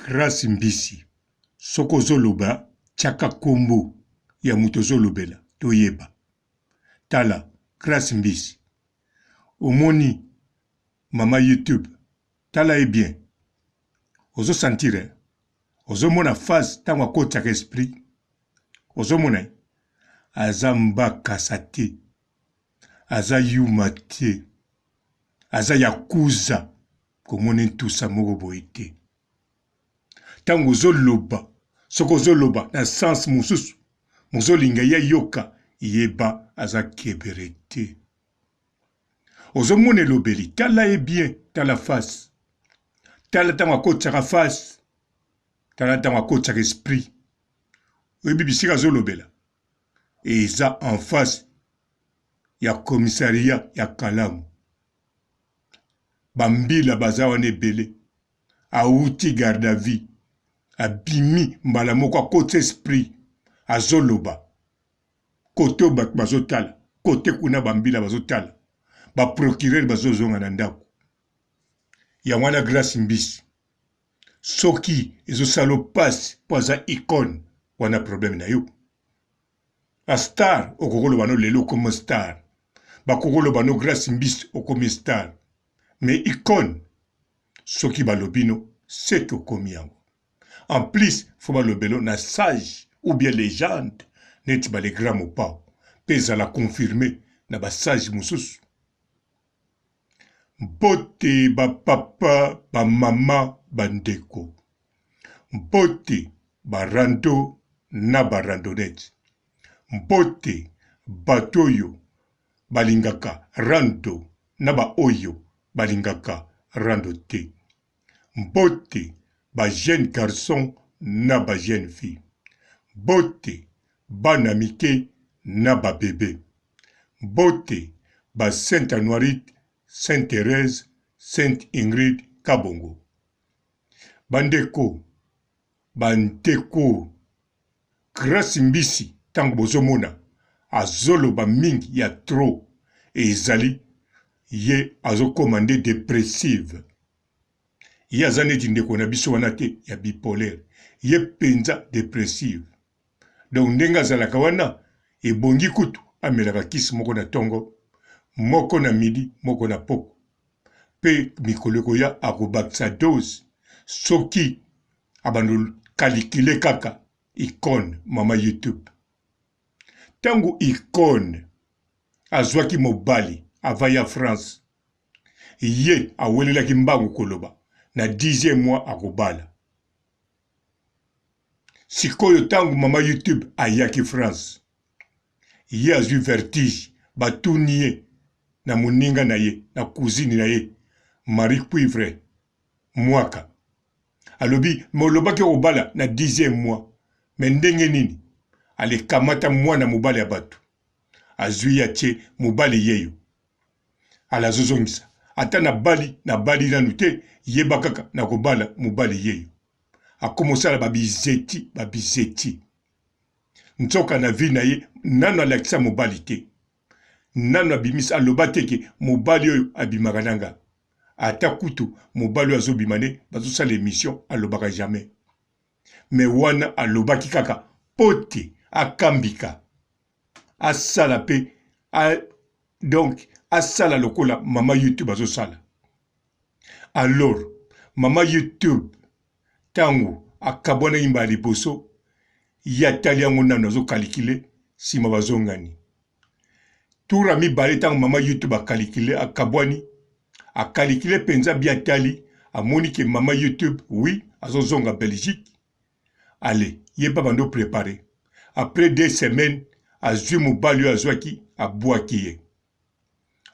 Grace Mbisi soki ozo loba tiaka kombo ya mutu ozo lobela toyeba. Tala Grace Mbisi omoni mama YouTube tala ye bien ozo sentir hein? Ozo mona face tango akotisaka esprit ozo mona ye? Aza mbakasa te aza yuma te aza yakuza komona entusa moko boye te ntango ozoloba soki ozoloba na sens mosusu mozolinga ye ayoka yeba aza kebere te ozomona elobeli tala ye bien tala face tala ntango akotisaka face tala ntango akotisaka esprit oyebi bisika azolobela eza en face ya commissariat ya kalamu Ba mbila baza wana ebele. Awuti garde à vue abimi mbala moko akoti esprit azoloba kote oyo bato bazotala kote kuna ba mbila bazotala ba procureur bazozonga na ndako yango wana Grace Mbisi soki ezosala yo pasi po aza icone wana problème na yo. Ba star okoki koloba no lelo okomi star bakoki koloba no grace mbisi okomi star mais icone soki balobi no seke okomi yango en plus fo balobelo na sage ou bien legende neti ba le grand mopao pe ezala confirme na ba sage mosusu mbote ba papa ba mama ba ndeko Mbote ba rando na ba randonnettes. Mbote bato oyo balingaka rando na ba oyo balingaka rando te. Mbote ba jeunes garçons na ba jeunes filles. Mbote bana mike na ba bebes. Mbote ba Sainte Anuarite, Sainte Therèse, Sainte Ingrid Kabongo. Bandeko, ba ndeko, Grace Mbisi tango bozomona azoloba mingi ya trop ezali ye azokoma nde depressive. Ye aza neti ndeko na biso wana te ya bipolaire, ye penza depressive. Donc ndenge azalaka wana ebongi kutu amelaka kisi moko na tongo, moko na midi, moko na pokwa. Pe mikolo ekoya akobakisa dose soki abando kalikile kaka icone mama YouTube. Tango icone azwaki mobali avant ya France, ye awelelaki mbangu koloba na dixième mois akobala. Sikoyo tangu mama YouTube ayaki France ye azui vertige batuni ye na moninga na ye na cousine na ye Marie Cuivre Mwaka alobi mais olobaki okobala na dixième mois mais ndenge nini ale kamata mwana mobali ya batu azui ye atie mobali yeyo ale azozongisa ata nabali nabali nanu te yeba kaka nakobala mobali yeyo akoma osala ba bizeti ba bizeti nzoka na vie na ye nanu alakisa mobali te nanu abimisa aloba te ke mobali oyo abimaka na nga ata kutu mobali oyo azobima nde bazosala emission alobaka jamais mais wana alobaki kaka pote akambika asala pe a, donc asala lokola mama youtube azosala alors mama youtube ntango akabwanaki mbala liboso ye atali yango nano azokalikile nsima bazongani tour ya mibale ntango mama youtube akalikile akabwani akalikile mpenza bi atali amoni ke mama youtube oui azozonga belgique Allez, ye pe abandi o preparer. Après deux semaines, azui mobali oyo azuaki, abuaki ye.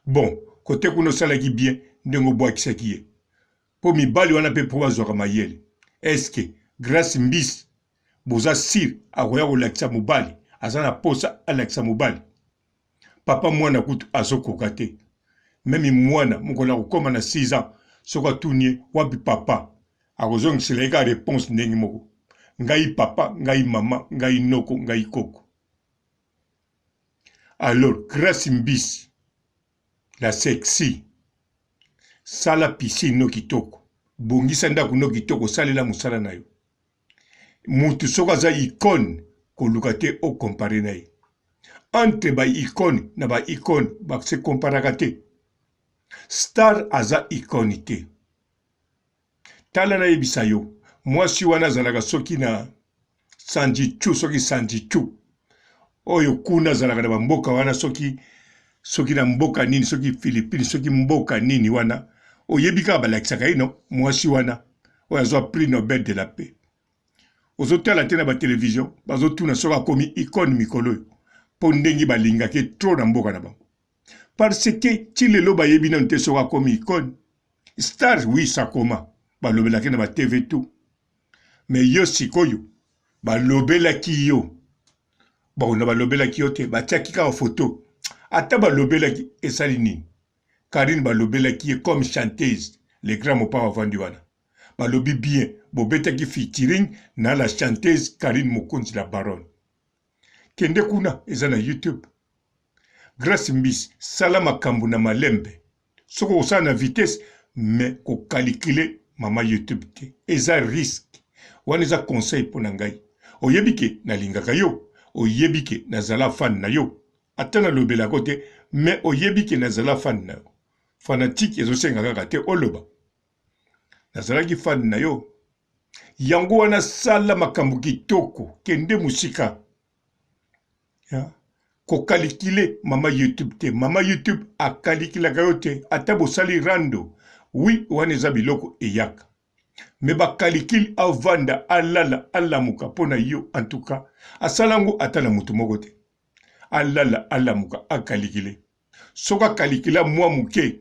Bon, cote kuna osalaki bien ndenge obuakisaki ye. Po mibali wana pe po bazuaka mayele. Est-ce que Grace Mbisi boza sur akoya kolakisa mobali, aza na posa alakisa mobali? Papa mwana kutu azokoka te. Meme mwana mokolo akokoma na 6 ans soki atuni ye wapi papa akozongisela ye kaka reponse ndenge moko ngai papa ngai mama ngai noko ngai koko. Alors Grace Mbisi la sexy sala piscine no kitoko. Bongisa ndako no kitoko salela mosala na yo. Mutu soki aza icone koluka te o comparer na ye. Entre ba icone na ba icone ba se comparaka te. Star aza icone te. Tala nayebisa yo mwasi wana azalaka soki na sandichu soki sandichu oyo kuna azalaka na bamboka wana soki soki na mboka nini soki Philippines soki mboka nini wana oyebi kaka balakisaka ye no mwasi wana oyo azwa prix Nobel de la paix ozotala te na batelevision bazotuna soki akomi icone mikolo oyo mpo ndenge balingaka ye trop na mboka na bango parce que ti lelo bayebi nanu te soki akomi icone star oui sakoma balobelaki na ba tv tout mais yo sikoyo balobelaki yo bon na balobelaki yo te batiaki kaka photo ata balobelaki esali nini Carine balobelaki ye comme chanteuse le grand mopao avandi wana balobi bien bobetaki featuring na la chanteuse Carine Mokonzi la baronne kende kuna eza na youtube Grace Mbisi sala makambo na malembe soki okosala na vitesse mais kokalikile mama youtube te eza risque wana eza conseil mpo na ngai oyebi ke nalingaka yo oyebi ke nazala fan na yo ata nalobelako te mais oyebi ke nazala fan na yo fanatique ezosenga kaka te oloba nazalaki fan na yo yango wana sala makambo kitoko kende mosika kokalikile mama youtube te mama youtube akalikilaka yo te ata bosali rando wi wana eza biloko eyaka me bakalikile avanda alala alamuka mpo na yo antuka asala yango ata na moto moko te alala alamuka akalikile soki akalikila mwa moke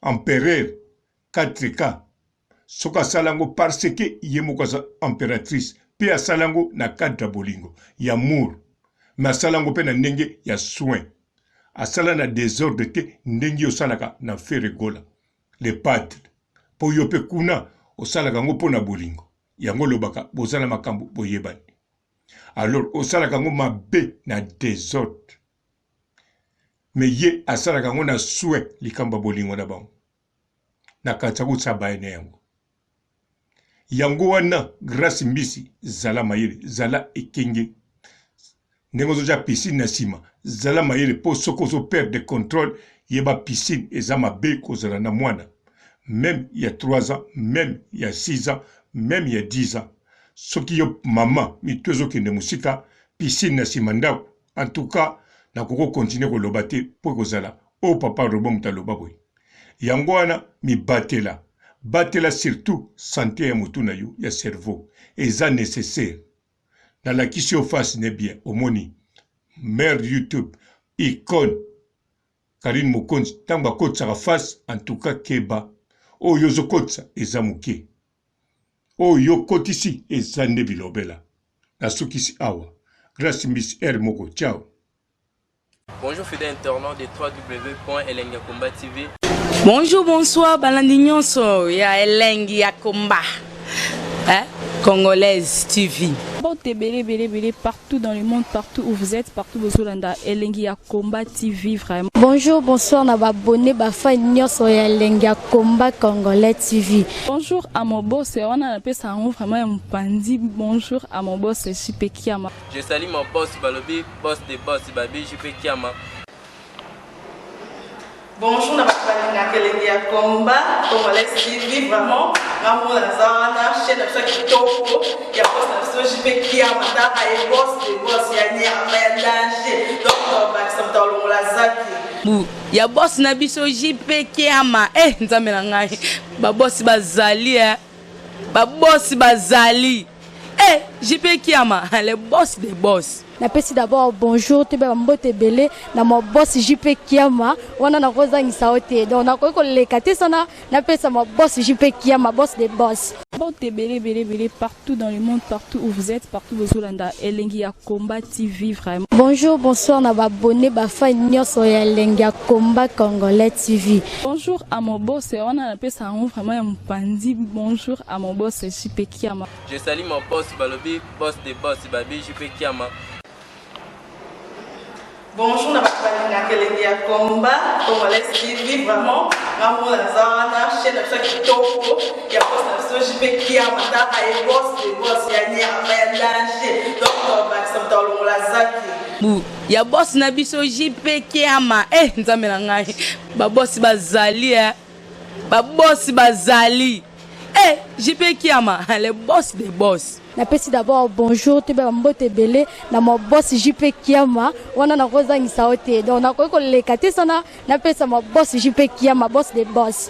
empereur 4K soki asala yango parce que ye moko aza emperatrice mpe asala yango na cadre ya bolingo ya amour me asala yango mpe na ndenge ya soin asala na desordre te ndenge yo osalaka na Ferre Gola le padre mpo yo mpe kuna osalaka yango mpo na bolingo yango olobaka boza na makambo boyebani alors osalaka yango mabe na desordre me ye asalaka yango na soin likambo ya bolingo na bango na kati ya kotya baye na yango yango wana grace mbisi zala mayele zala ekenge ndenge ozotya piscine na nsima zala mayele mpo soki ozo perdre contrôle yeba piscine eza mabe kozala na mwana meme ya 3 ans meme ya 6 ans meme ya 10 ans soki yo mama mitu ezokende mosika piscine na nsima ndako En tout cas nakoki ko continuer koloba te mpo ekozala oyo papa robot moto aloba boye. Yango wana mibatela, batela surtout sante ya mutu na yo ya cerveau eza necessaire. Nalakisi yo face ne bien omoni mère YouTube icone Carine Mokonzi tango akotisaka face en tout cas keba oyo yo ozokotisa eza muke. Oyo yo okotisi eza nde bilobela. Nasukisi awa. Grace Mbisi heure moko ciao. Bonjour fidèle internaute de www.elengiyakomba TV. Bonjour, bonsoir, balandi nyonso ya elengi ya komba. Hein? Congolaise TV. Mbote ebele ebele ebele partout dans le monde partout où vous êtes partout bozolanda elengi ya combat TV vraiment. Bonjour, bonsoir na ba abonné ba fan nyonso ya elengi ya combat congolais TV. Bonjour à mon boss wana napesa yango vraiment ya mopanzi bonjour à mon boss JP Kiama. Je salue mon boss balobi boss de boss babi JP Kiama. Bonjour na bato balingaka elengi ya combat congolais TV vraiment nga moko naza wana chaîne na biso ya kitoko ya boss na biso JP Kiama tala ye boss de boss ya nyama ya danger donc tobakisa moto alongola zaki bu ya boss na biso JP Kiama eh nzambe na ngai ba boss bazali eh ba boss bazali eh JP Kiama le boss de boss Napesi d'abord bonjour toyeba ba mbote ebele na ma boss JP Kiama wana nakozangisa yo te donc nakoki koleka te sana napesa ma boss JP Kiama boss de boss. Mbote ebele ebele ebele partout dans le monde partout où vous êtes partout bozolanda elengi ya combat TV vraiment. Bonjour bonsoir na ba abonné ba fan nyonso ya elengi ya combat congolais TV. Bonjour à mon boss wana napesa yango vraiment ya mopanzi bonjour à mon boss JP Kiama. Je salue mon boss balobi boss de boss babi JP Kiama. Bonjour na bato balingaka elengi ya combat congolais TV. Vraiment, nga moko naza wana, chaîne na biso ya kitoko ya boss na biso JP Kiama. Taka ye, boss de boss ya nyama ya danger. Donc tobakisa moto alongola zaki. Bu ya boss na biso JP Kiama. Eh, Nzambe na ngai, babosi bazali, eh. Babosi bazali, eh, JP Kiama, le boss de boss. Napesi d'abord bonjour, toyeba bambote ebele na ma boss JP Kiama. Wana nakozangisa yo te, donc nakoki koleka te sana napesa ma boss JP Kiama, boss de boss.